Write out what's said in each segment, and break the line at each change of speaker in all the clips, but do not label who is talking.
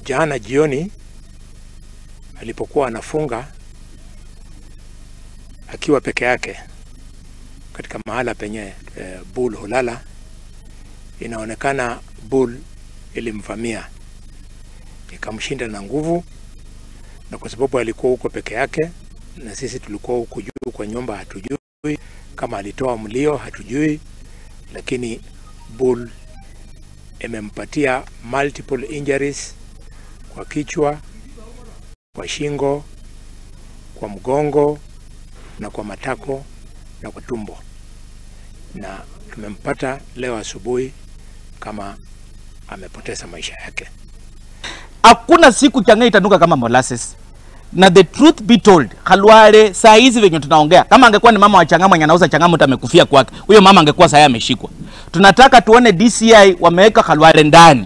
Jana jioni alipokuwa anafunga akiwa peke yake katika mahala penye bull hulala, inaonekana bull ilimvamia ikamshinda na nguvu, na kwa sababu alikuwa huko peke yake na sisi tulikuwa huko juu kwa nyumba, hatujui kama alitoa mlio, hatujui, lakini bull imempatia multiple injuries kwa kichwa, kwa shingo, kwa mgongo na kwa matako na kwa tumbo. Na tumempata leo asubuhi kama amepoteza maisha yake.
Hakuna siku chang'aa itanuka kama molasses. Na the truth be told, Khalwale saa hizi venye tunaongea, kama angekuwa ni mama wa chang'aa mwenye anauza chang'aa mtu amekufia kwake, huyo mama angekuwa saa ameshikwa. Tunataka tuone DCI wameweka Khalwale ndani.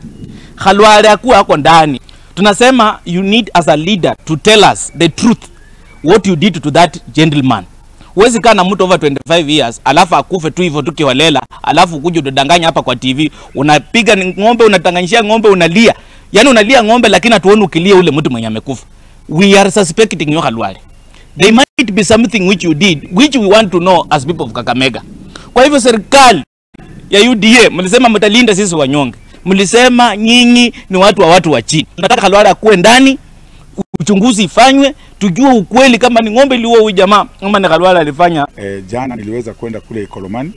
Khalwale akuwa hako ndani. Tunasema you need as a leader to tell us the truth, what you did to that gentleman. Huwezi kaa na mtu over 25 years alafu akufe tu hivyo tu kiholela, alafu ukuje udanganya hapa kwa TV, unapiga ng'ombe, unatanganyishia ng'ombe, unalia. Yaani unalia ng'ombe lakini hatuoni ukilia ule mtu mwenye amekufa. We are suspecting you, Khalwale. There might be something which you did which we want to know as people of Kakamega. Kwa hivyo serikali ya UDA mlisema mtalinda sisi wanyonge. Mlisema nyinyi ni watu wa watu wa chini. Tunataka Khalwale akuwe ndani, uchunguzi ifanywe, tujue ukweli kama ni ng'ombe iliua huyu jamaa ama ni Khalwale alifanya.
Jana niliweza kwenda kule Ikolomani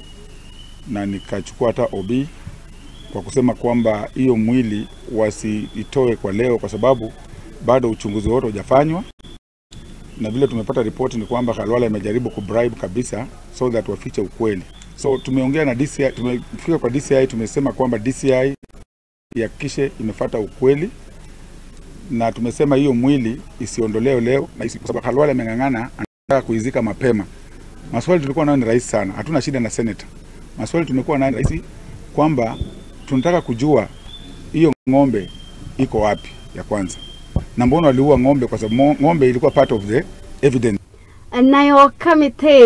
na nikachukua hata OB kwa kusema kwamba hiyo mwili wasiitoe kwa leo kwa sababu bado uchunguzi wote hujafanywa, na vile tumepata ripoti ni kwamba Khalwale amejaribu kubribe kabisa so that wafiche ukweli. So tumeongea na DCI, tumefika kwa DCI, tumesema kwamba DCI ihakikishe imefuata ukweli, na tumesema hiyo mwili isiondolewe leo na kwa sababu Khalwale ameng'ang'ana, anataka kuizika mapema. Maswali tulikuwa nayo ni rahisi sana, hatuna shida na senator. Maswali tumekuwa nayo rahisi kwamba tunataka kujua hiyo ng'ombe iko wapi ya kwanza, na mbona waliua ng'ombe, kwa sababu ng'ombe ilikuwa part of the evidence.
Nayo kamite.